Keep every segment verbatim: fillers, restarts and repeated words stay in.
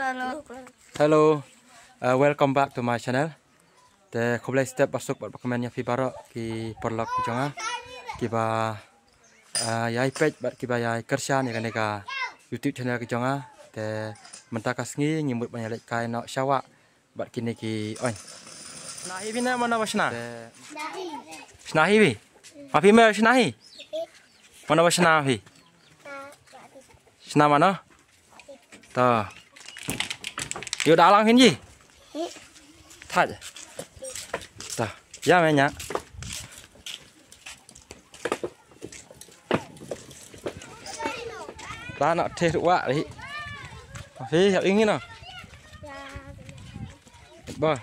Hello. Hello. Uh, welcome back to my channel. Te khublei step basuk bad bakmen ïa phi baroh ki paralok ki jong nga kiba, uh, ïai peit bad kiba ïai kyrshan ïa kane ka YouTube channel ki jong nga. Te mynta ka sngi ngi mut ban ïaleit kai noh sha wah bad kine ki oin. Shna hi phi ne mano ba shna? Shna hi phi? Ma phi me shna hi? Mano ba shna phi? Shna mano? Ta. Yu da lang hin ji. Thaj. Ta. Ya me nya. Ta na the wa ri. Hi ya ing ni no. Ba.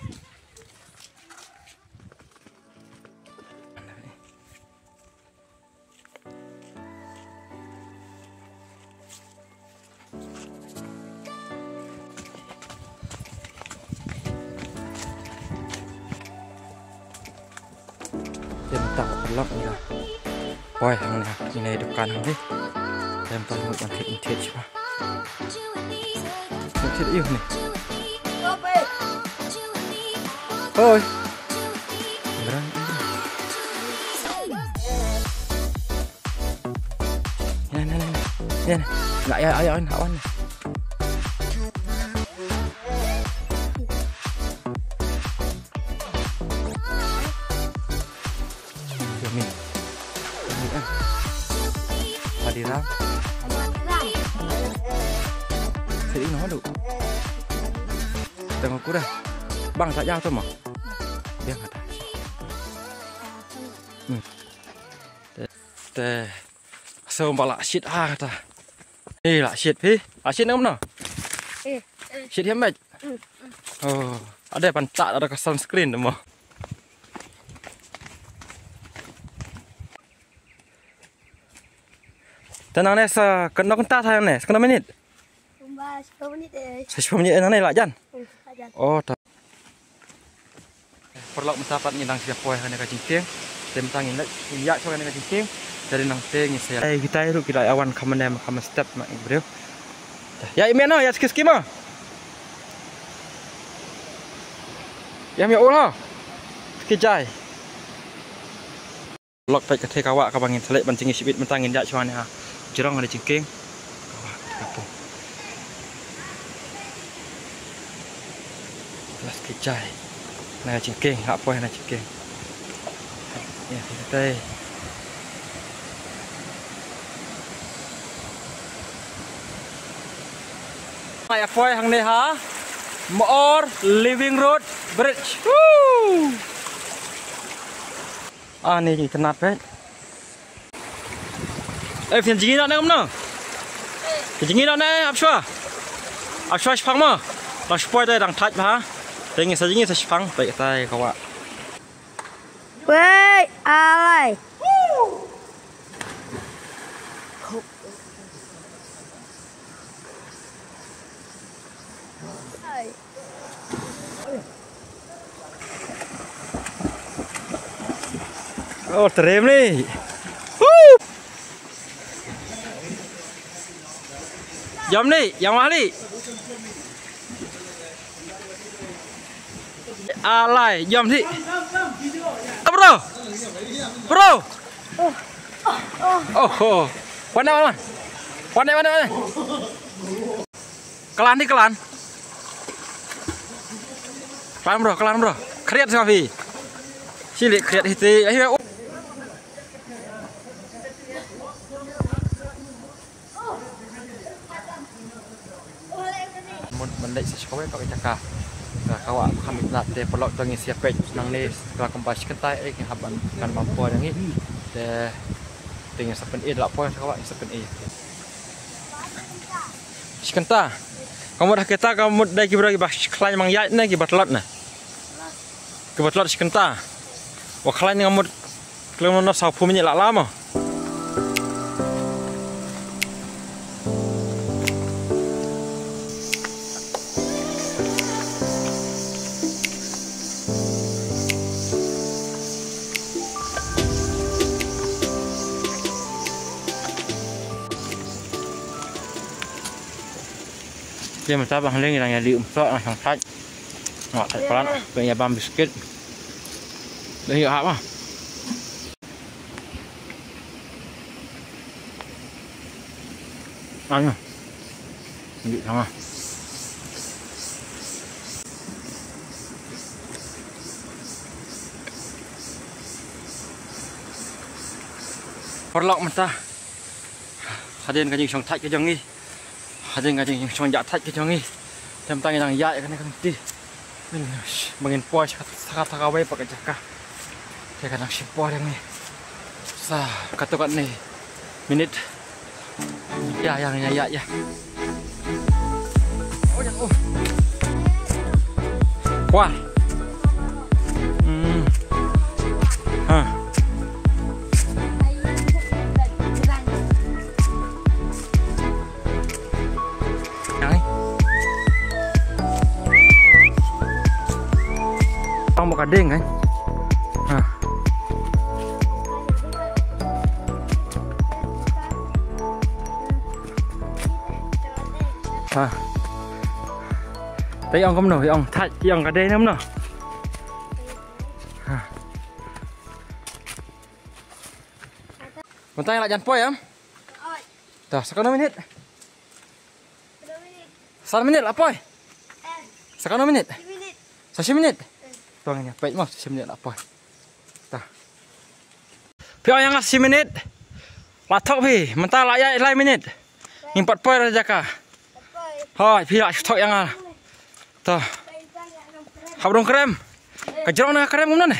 Te mynta ka paralok ïa poi hangne, ïa ine dukan hangne. Te mynta ngi ban thied thied shuwa. Ngi thied ïa une. Hoi. Ngi rang. Nè, nè, nè, nè. Nè, nè. Nè, ïa, ïa, ïa, wan. Ïa, ni. Ni, eh. Padiram. Seri noh lu. Tengok kuda. Bang tak jauh tu mah. Biar kata. Hmm. Te, te, so ba lah shit ha kata. Eh, lah shit phi. Lah shit nang mano? Eh. Shit hiam met? Hmm. Oh, ada pan tak ada ka sunscreen tu mo. Te nangne sa kano kynta sa nangne, sa kano minit? Kumba shiphew minit eh. Sa shiphew minit eh nangne lah jan. Hmm, lah jan. Oh, ta. Paralok mynta pat ngi dang shu poi ha kane ka jingkieng. Te mynta ngin leit, ngin ïaid shuwa ha kane ka jingkieng. Te nangta ngin sa ïa. Eh, kita ruh ki la ïa wan kham ne kham step ma i briew. Ïa i mei no, ïa ski ski mo. Ïa mei ul ha. Ski jai. Lok peit ka thei ka wah kaba ngin sa leit ban jngi shibit, mynta ngin ïaid shuwa ne ha jrong ha jingkieng. Ka wah ka thei ka pung. Las ki jai. Na jingkieng, ha poi na jingkieng. Ïa, thei, thei. Ïa poi hangne ha Moor Living Road Bridge. Woo! Ah, ni itynnad peit. Eh, phin jngi noh ne kumno? Phin jngi noh ne, ap shuwa. Ap shuwa shipang mo. Lah shu poi te dang thait bha. Te ngin sa jngi sa shipang, peit katai ka wah. Wei, alai. Oh, trem ni. Woo! Jam ni, jam ahli. Alai, jam ni. Bro. Bro. Oh, oh. Wan, wan, wan. Wan, wan, wan. Klan ni, klan. Klan bro, klan bro. Kriat sa phi. Sili kriat hiti. Ayo. Mut ban leit sa sha kawei kawei jaka. Ka wah kham itynnad te paralok to ngin sa ïa peit nangne ka la kumba shi kynta eh ki hap ban kan bam poi nangne. Te te ngin sa pyni da la poi sa ka wah ngin sa pyni. Shi kynta. Ka mut ha kita ka mut dei ki briew kiba khlaiñ mang ïaid ne kiba tlot ne. Kiba tlot shi kynta. Wa khlaiñ nga mut khlem no saw phew minit la la mo. Te mynta ba hangne ngi dang ïa lih umsoh, ngi shong thait. Ngi thait palat, ba ïa bam biskit. Ba ïa hap ah. Ano. Ngi sama. Paralok mynta. Hadien ka jingshong thait ka jong ngi. Hadien ka jingshong jah thait ka jong ngi. Te mynta ngi dang ïaid kane ka lynti. Ba ngin poi sha ka, sha ka, sha kawei pat ka jaka. Te ka dang shim por ïa ngi. Sa katto katne minit. Ïa, ïa, ïa, ïa, ïa. Kwah. Hmm. Ha. Nang. Tong ba ka ding, eh. Ha. Ha. Te ong kumno, ong thait, ong ka dei ne kumno. Ha. Mynta ngi la jan poi em? Oi. Dah, sa katno minit? Katno minit? San minit la poi. Em. Sa katno minit? Shi minit. Sa shi minit? Em. To ngin ïa peit mo, sa shi minit la poi. Dah. Phi ong ïa nga sa shi minit. La thok phi, mynta la ïaid lai minit. Ngim pat poi da jaka. Hoi, phi la thok ïa nga. To. Hap rung krem. Ka jrong na ka krem kumno ne?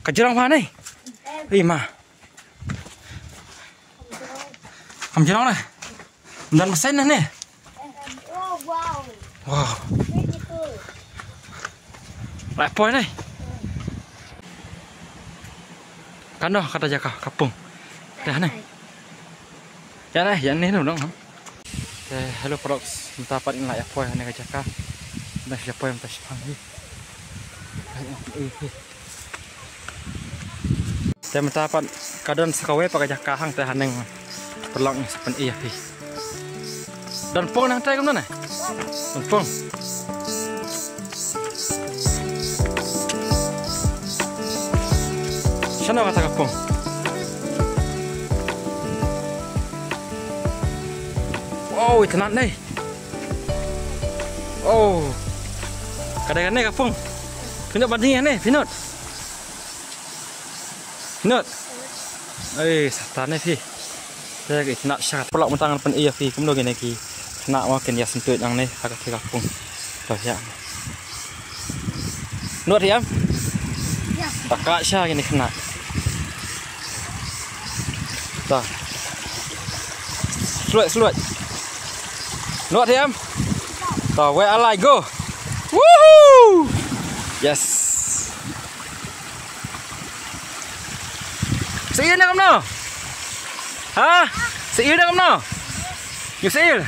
Ka jrong bha ne? Ei ma. Kam jrong ne? Ym don masen ne? Wow. Lai poi ne. Kano kata jaka ka pung. Dah ne. Ïa ne, ïa ne dong. Te hello paralok, mynta pat ngi la ïa poi ha kane ka jaka. Ngi la ïa poi mynta shiphang hi. Te mynta pat ka don sa kawei pat ka jaka hangta haneng. Paralok ngi sa pyni ïa phi. Don pung nangta kumno ne? Don pung. Shano kata ka pung? Wow, itynnad ne. Oh. Ka dei kane ka pung. Phi nud ban ding ïa ne, phi nud. Phi nud. Ei, satan ne phi. Te ka itynnad sha. Paralok mynta ngan pyni ïa phi kumno kine ki khynnah mo kin ïa syntuid nangne ha kata ka pung. To ïa. Nud ïa. Ïa. Paka sha kine khynnah. Ta. Sluit, sluit. Nud ïa. Ta, wei alai go. Woohoo! Yes. Sa ïa na kumno? Ha? Sa ïa na kumno? Ngi sa ïa.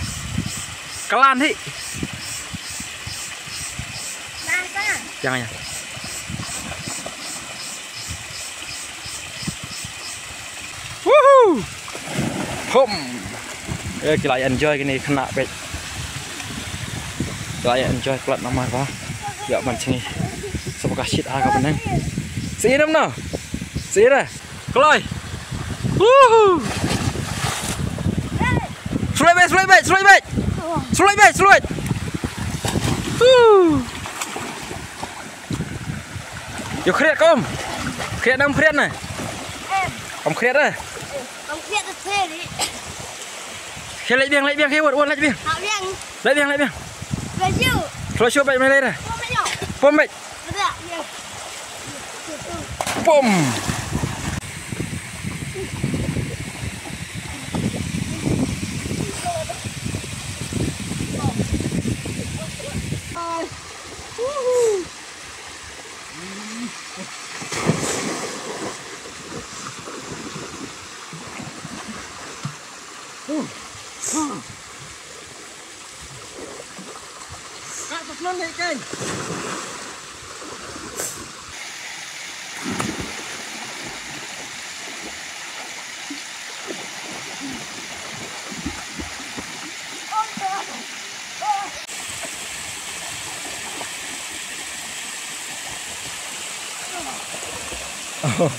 Kalan hi. Yang, yang. Woohoo! Hom. Eh, ki la enjoy kine khynnah peit. Ki la enjoy palat namar ba ïa ban sngi. Sa ba ka shit ha ka bneng. Sa ïa na kumno? Sa ïa na. Kloi. Woohoo! Sluit beit, sluit beit, sluit beit. Sluit beit, sluit. Woo! Ïa khriat kum. Khriat nam khriat na. Em. Kum khriat eh. Kum khriat eh, khriat eh. Khriat leit biang, leit biang, khriat wat, wat leit biang. Leit biang. Leit biang, leit biang. Leit biang. Kloi shu beit mai leit eh. Pom beit. Pom beit. Pom. Khleh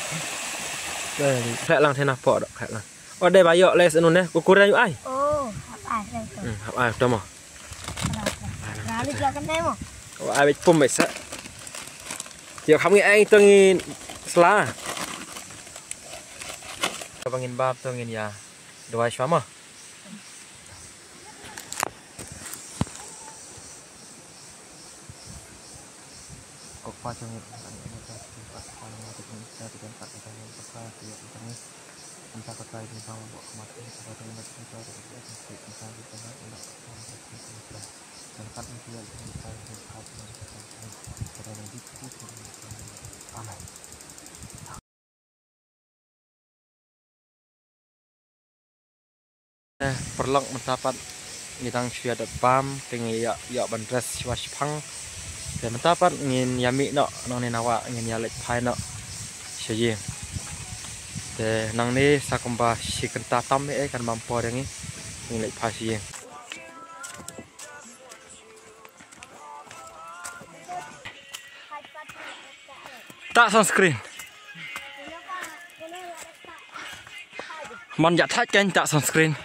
lang thena pok dok khleh lang. O dei ba ïoh les anu ne, ku kuren yu ai. Oh, hap ai, hap ai. Hmm, hap ai to mo. Hap ai. Hap ai. Hap ai. Hap ai. Hap ai. Hap ai. Hap ai. Pum besa. Ïoh kham ngi ai to ngin sla. Ka ba ngin bam to ngin ïa. Dawai shwa mo. Amen. Eh, paralok, mynta pat ngi dang shu ïa dep bam, te ngi ïa, ïa ban dress shuwa shipang. Te mynta pat ngin ïa mih noh nangne na wah, ngin ïa leit phai noh sha ïing. Te nangne sa kumba shi kynta tam eh kan bam por ïa ngi. Ngin leit phai sha ïing. Ta sunscreen. Mon ja thait kan ta sunscreen.